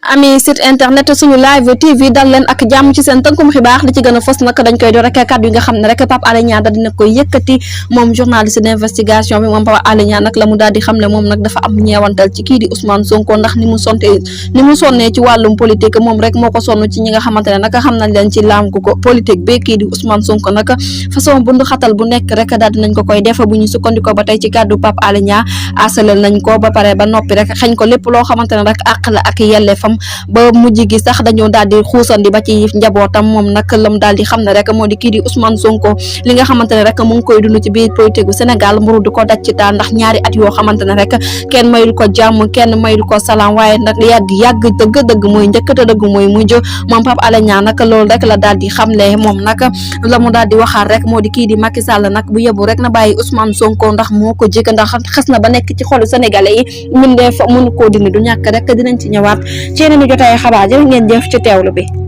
ami site internet suñu live TV dal leen ak jàmm ci seen tënkum xibaar li ci gën a fës nag dañ koy do rek kàddu yi nga xam ne rek Pape Alé Niang dina koy yëkkati moom journaliste d'investigation bi moom Pape Alé Niang nag la mu daal di xam ne moom nag dafa am ñeewantal ci kii di Ousmane Sonko ndax ni mu sonnee ci wàllum politique moom rek moo ko sonn ci ñi nga xamante ne nag xam nañ leen ci làngu ko politique bi kii di Ousmane Sonko nag façon bundu xatal bu nekk rek daal dinañ ko koy def bu ñu sukkandikoo ba tey ci kàddu Pape Alé Niang asalal nañ ko ba pare ba noppi rek xañ ko lépp loo xamante ne rek àq la ak yelleefam ba mujj gi sax dañoo daal di xuusandi ba ci njabootam moom nag lam daal di xam ne rek moo di kii di Ousmane Sonko li nga xamante ne rek mu ngi koy dund ci biir politique bu Sénégal mburu di ko daj ci taal ndax ñaari at yoo xamante ne rek kenn mayul ko jàmm kenn mayul ko salaam waaye nag yàgg dëgg mooy njëkk te dëgg mooy mujj moom Pape Alé Niang nag loolu rek la daal di xamle moom nag la mu daal di waxaat rek moo di kii di Macky Sall nag bu yebu rek na bàyyi Ousmane Sonko ndax moo ko jëkk ndax xas na ba nekk ci xolu sénégalais yi mun dee fa mënu koo dindi du ñàkk rek dinañ ci ñëwaat ci yeneen i jotaay xabaar jërë ngeen jëf ci teewlu bi